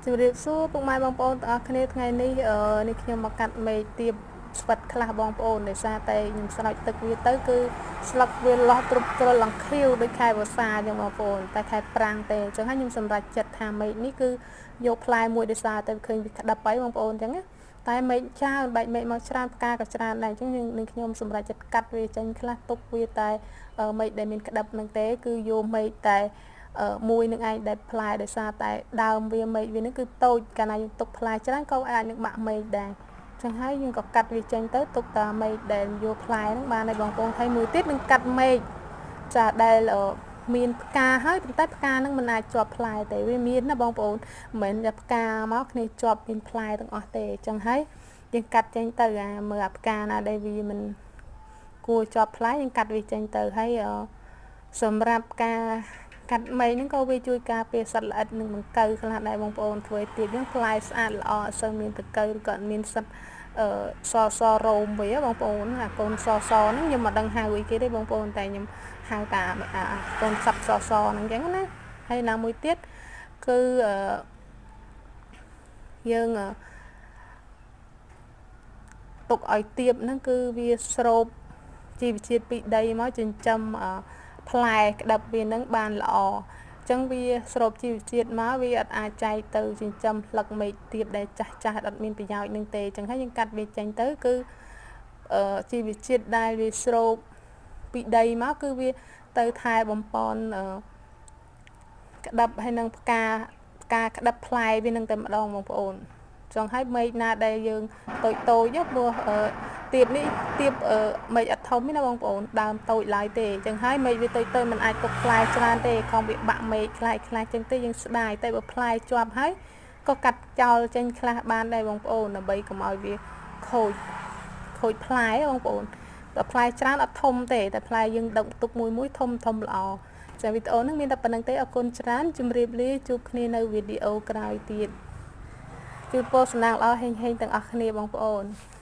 ជម្រាបសួរពុកម៉ែបងប្អូនទាំងអស់គ្នាថ្ងៃនេះនេះខ្ញុំមកកាត់មែកទៀបស្វិតខ្លះបងប្អូនដោយសារតែខ្ញុំស្រោចទឹកវាទៅគឺស្លឹកវាលាស់ទ្រុបទ្រលឡើងខៀវដូចខែវស្សាអញ្ចឹងបងប្អូនតែខែប្រាំងទេអញ្ចឹងហើយខ្ញុំសម្រេចចិត្តថាមែកនេះគឺយកផ្លែមួយដោយសារតែឃើញវាក្តាប់ហើយបងប្អូនអញ្ចឹងណាតែមែកច្រើនបែកមែកមកច្រើនផ្កាក៏ច្រើនដែរអញ្ចឹងនឹងខ្ញុំសម្រេចចិត្តកាត់វាចេញខ្លះទុកវាតែមែកដែលមានក្តាប់នឹងទេគឺយកមែកតែមួយនឹងឯងដែលផ្លែដោយសារតែដើមវាមែកវានឹងគឺតូចកាលណាយើងទុកផ្លែច្រើនក៏អាចនឹងបាក់មែកដែរចឹងហើយយើងក៏កាត់វាចេញទៅទុកតាមែកដែលយកផ្លែហ្នឹងបានហើយបងប្អូនហើយមួយទៀតនឹងកាត់មែកចាដែលមានផ្កាហើយប៉ុន្តែផ្កាហ្នឹងមិនអាចជាប់ផ្លែទេវាមានណាបងប្អូនមិនមែនតែផ្កាមកគ្នាជាប់មានផ្លែទាំងអស់ទេចឹងហើយយើងកាត់ចេញទៅអាមើលអាផ្កាណាដែលវាមិនគួរជាប់ផ្លែយើងកាត់វាចេញទៅហើយសម្រាប់ការកាត់មែកហ្នឹងក៏វាជួយការពារសត្វល្អិតនិងដង្កូវខ្លះដែរបងប្អូនធ្វើឲ្យទៀតហ្នឹងផ្លែស្អាតល្អអត់សូវមានដង្កូវឬក៏អត់មានសត្វអឺសសរោមវិញបងប្អូនអាកូនសសហ្នឹងខ្ញុំមិនដឹងហៅអីគេទេបងប្អូនតែខ្ញុំហៅតាកូនសត្វសសហ្នឹងអញ្ចឹងណាហើយណាមួយទៀតគឺអឺយើងទុកឲ្យទៀបហ្នឹងគឺវាស្រូបជីវជាតិពីដីមកចិញ្ចឹមផ្លែក្តាប់វានឹងបានល្អអញ្ចឹងវាស្រូបជីវជាតិមកវាអត់អាចចែកទៅចិញ្ចឹមផ្លឹកមែកទៀបដែលចាស់ចាស់អត់មានប្រយោជន៍នឹងទេអញ្ចឹងហើយយើងកាត់វាចេញទៅគឺជីវជាតិដែលវាស្រូបពីដីមកគឺវាទៅថែបំពន់ក្តាប់ហើយនឹងផ្កាផ្កាក្តាប់ផ្លែវានឹងតែម្ដងបងប្អូនចង់ឲ្យមែកណាដែលយើងតូចតូចព្រោះទៀបនេះទៀបមែកអត់ធំទេណាបងប្អូនដើមតូចឡើយទេអញ្ចឹងហើយមែកវាតូចតូចមិនអាចទុកផ្លែច្រើនទេខំវាបាក់មែកខ្លះខ្លះអញ្ចឹងទេយើងស្ដាយតែបើផ្លែជាប់ហើយក៏កាត់ចោលចេញខ្លះបានដែរបងប្អូនដើម្បីកុំឲ្យវាខូចខូចផ្លែបងប្អូនតែផ្លែច្រើនអត់ធំទេតែផ្លែយើងដឹកទុកមួយមួយធំធំល្អចាវីដេអូនេះមានតែប៉ុណ្្នឹងទេអរគុណច្រើនជម្រាបលាជួបគ្នានៅវីដេអូក្រោយទៀតជូនពរសំណាងល្អហេងហេងទាំងអស់គ្នាបងប្អូន។